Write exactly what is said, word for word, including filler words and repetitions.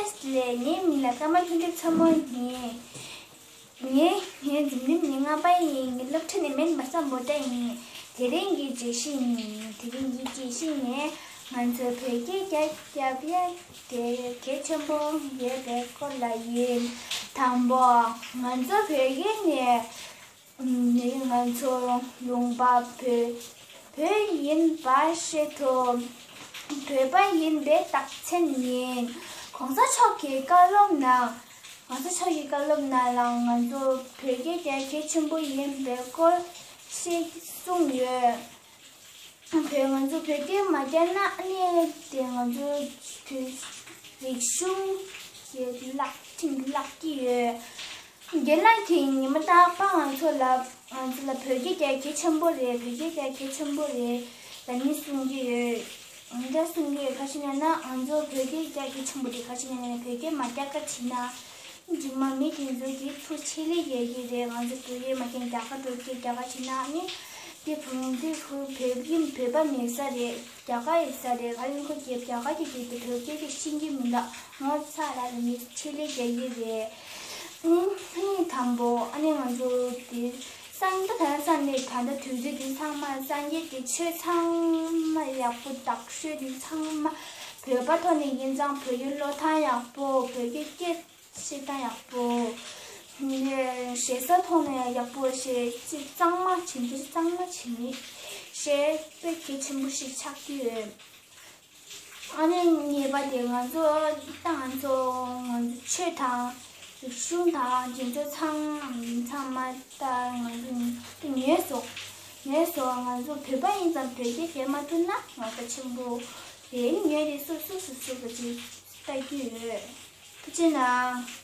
ལགས། ངའི་མིང་ལ་ཀརྨ་ལྷུན་གྲུབ་མཚོ་མོ་ཡིན། ངའི་ངའི་འཛིན་རིམ་ཉེར་ལྔ་པ་ཡིན། ངའི་སློབ་གྲྭ་ནི་མེན་མ་སམ་བྷོ་ཊ་ཡིན། དེ་རིང་གི་བརྗོད་གཞི་ཡིན། དེ་རིང་གི་བརྗོད་གཞི་ནི་ང་ཚོ་བོད་སྐད་རྒྱབ་རྒྱབ་ཡ་དེ་གལ་ཆེན་པོ་ཡོད་པའི་སྐོར་ལ་ཡིན། དང་པོ། ང་ཚོ་བོད་སྐད་ནི་ནི་ང་ཚོ་ལུང་པ་བོད་བོད་ཡིན་པ་ཤེས་ཐུབ། བོད་པ་ཡིན་པའི་རྟགས་མཚན་ཡིན། གོང་ས་མཆོག་གི་བཀའ་སློབ་ནང་། གོང་ས་མཆོག་གི་བཀའ་སློབ་ནང་ལ་ང་ཚོ་བོད་སྐད་དེ་གལ་ཆེན་པོ་ཡིན་པའི་སྐོར་ཞིག་གསུངས་ཡོད། བོད་ང་ཚོ་བོད་སྐད་མ་རྒྱག་ན་ཨ་ནི་དེ་ང་ཚོ་བོད་རིག་གཞུང་གི་བརླག་ཐིང་བརླག་གི་ཡོད། རྒན་ལགས་ཀྱིས་ཉི་མ་རྟག་པར་ང་ཚོ་ལ་ང་ཚོ་ལ་བོད་སྐད་རྒྱག་གལ་ཆེན་པོ་རེད། བོད་སྐད་རྒྱག་གལ་ཆེན་པོ་རེད་ལབ་ནི་གསུང་གི་ཡོད། འདི་གསུང་གི་ཡོད། ག་ཅི་ན་ན་ང་ཚོ་བོད་སྐད་རྒྱག་གལ་ཆེན་པོ་རེད། ག་ཅི་ན་ན་བོད་སྐད་མ་རྒྱག་ག་ཅི་ན། རྗེས་མ་མི་དེ་ཚོ་གིས་ཚུར་ཆད་ལས་རྒྱག་གི་རེད། ང་ཚོ་བོད་སྐད་མ་རྒྱག་རྒྱ་གར་བོད་སྐད་རྒྱག་ག་ཅི་ན་ནི། དེ་བུ་མོ་དེ་ཁོ་བོད་ཡིན་བོད་པ་མེད་ས་རེད། རྒྱ་གར་ཡིན་ས་རེད། ག་ཡིན་ཁོ་རྒྱ་རྒྱ་གར་གྱི་དེ་བོད་སྐད་དེ་ཤེས་ཀྱི་མི་འདུག་ངོ་ཚ་ལ་རེད། མི་ཆད་ལས་རྒྱག་གི་རེད། ཨ་ནི་དང་པོ་ཨ་ནི་ང་ཚོ་དེ་སངས་རྒྱས་ད་ལྟ་སངས་རྒྱས་ད་ལྟ་དུས་ཚོད་དེ་ཚང་མ་སངས་རྒྱས་ཀྱི་ཆོས་ཚང་མ་ཡག་པོ་དག་ཤོས་དེ་ཚང་མ་བོད་པ་ཐོག་ནས་ཡིན་ཙང་བོད་ཡིག་ཀློག་སྟངས་ཡག་པོ། བོད་སྐད་སྐད་བཤད་སྟངས་ཡག་པོ། ཞེ་ས་ཐོག་ནས་ཡག་པོ་ཞེ་ཅིག་གཙང་མ་བྱེད་འདི་གཙང་མ་བྱེད་ནི་ཞེ་དཔེ་གལ་ཆེན་པོ་ཞིག་ཆགས་ཀྱི་ཡོད། ཨ་ནི་ངེས་པ་དེ་ང་ཚོ་ད་ང་ཚོ་ང་ཚོ་ཆོས་དང་རིག་གཞུང་དང་དེ་ཚོ་ཚང་ཚང་མ་ད་ང་ཚོ་ཉོས་སོང་། ཉོས་སོང་། ང་ཚོ་བོད་པ་ཡིན་ཙང་བོད་སྐད་བཤད་མ་ཐུབ་ན་ང་ཚོ་ཆེན་པོ་རེད། ཉོས་དེ་སུ་སུ་སུ་སུ་ག་ཅིག་ལྟ་རྒྱུ་ཡོད། ཐུགས་རྗེ་གནང་།